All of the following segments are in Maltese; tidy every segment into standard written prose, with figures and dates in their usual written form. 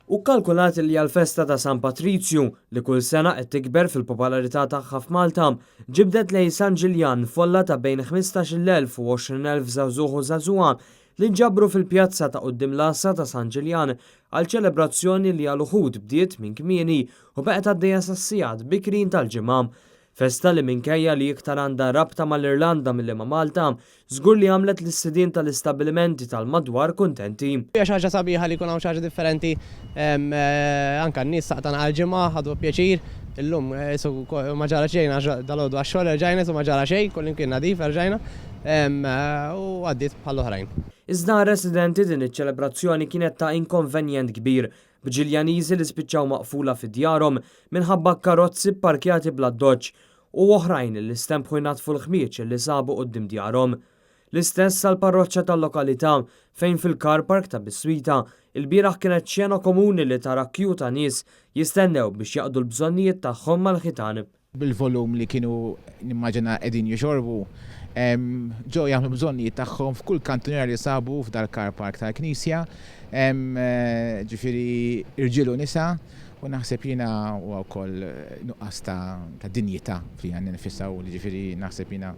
Hu kkalkulat li għall-festa ta' San Patrizju, li kull sena qed tikber fil-popolarità tagħha f'Malta, ġibdet lejn San Ġiljan folla ta' bejn 15,000 u 20,000 żagħżugħ u żagħżugħa li nġabru fil-pjazza ta' quddiem l-għassa ta' San Ġiljan għal ċelebrazzjoni li għal uħud bdiet minn kmieni u baqgħet għaddejja sas-sigħat bikrin tal-Ġimgħa. Festa li minkejja li iktar għandha rabta mal-Irlanda milli ma' Malta, żgur li għamlet lis-sidien tal-istabbilimenti tal-madwar kuntenti. Hija xi ħaġa sabiħa li jkun hawn xi ħaġa differenti anke n-nies saqtana għall-ġimgħa ħadu pjaċir. Illum qisu ma ġara xejn għax dalgħodu għax-xogħol erġajna qisu ma ġara xejn, kullimkien nadif erġajna u għaddiet bħall-oħrajn. Iżda għar-residenti din iċ-ċelebrazzjoni kienet ta' inkonvenjent kbir b'Ġiljaniżi li spiċċaw maqfula fi djarhom minħabba karozzi pparkjati bl-addoċċ u oħrajn li stenbħu jnaddfu l-ħmieġ li sabu quddiem djarhom. L-istess għall-parroċċa tal-lokalità fejn fil-car park ta' biswita ilbieraħ kienet xena komuni li tara kju ta' nies jistennew biex jaqdu l-bżonnijiet tagħhom mal-ħitan. Bil-volum li kienu nimmaġina qegħdin jixorbu, ġew jagħmlu bżonnijiet tagħhom f'kull kantuniera li sabu f'dal-car park tal-knisja, ġifieri irġiel u nisa, u naħseb jiena huwa wkoll nuqqas ta' dinjità fiha nnifisha u ġifieri naħseb jiena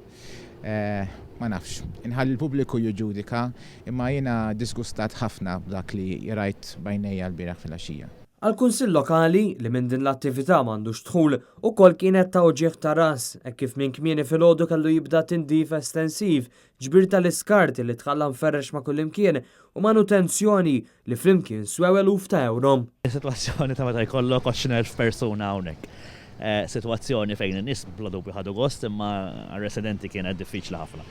ma nafx, inħalli l-pubbliku jiġġudika imma jiena disgustat ħafna b'dak li rajt b'għajnejja lbieraħ filgħaxija. Għall-Kunsill Lokali, li minn din l-attività m'għandux dħul, ukoll kienet ta' uġigħ ta' ras, hekk kif minn kmieni filgħodu kellu jibda tindif estensiv, ġbir tal-iskart li tħalla mferrex ma' kullimkien u manutenzjoni li flimkien swew eluf ta' ewro. Sitwazzjoni ta' meta jkollok 20,000 persuna hawnhekk. Sitwazzjoni fejn in-nies bla dubju ħadu gost imma għar-residenti kienet diffiċli ħafna.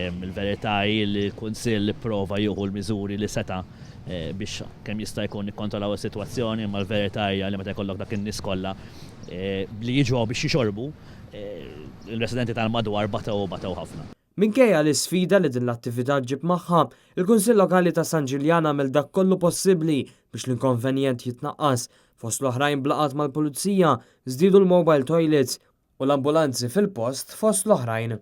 Il-verità hi li l-Kunsill ipprova jieħu l-miżuri li seta' biex kemm jista' jkun nikkontrollaw is-sitwazzjoni, imma l-verità hija li meta jkollok dak in-nies kollha li jiġu hawn biex jixorbu, il-residenti tal-madwar batew u batew ħafna. Minkejja l-isfida li din l-attività ġġib magħha, il-Kunsill Lokali ta' San Ġiljan għamel dak kollu possibbli biex l-inkonvenjent jitnaqqas, fost l-oħrajn b'laqgħat mal-Pulizija, żdiedu l-mobile toilets u l-ambulanzi fil-post fost l-oħrajn.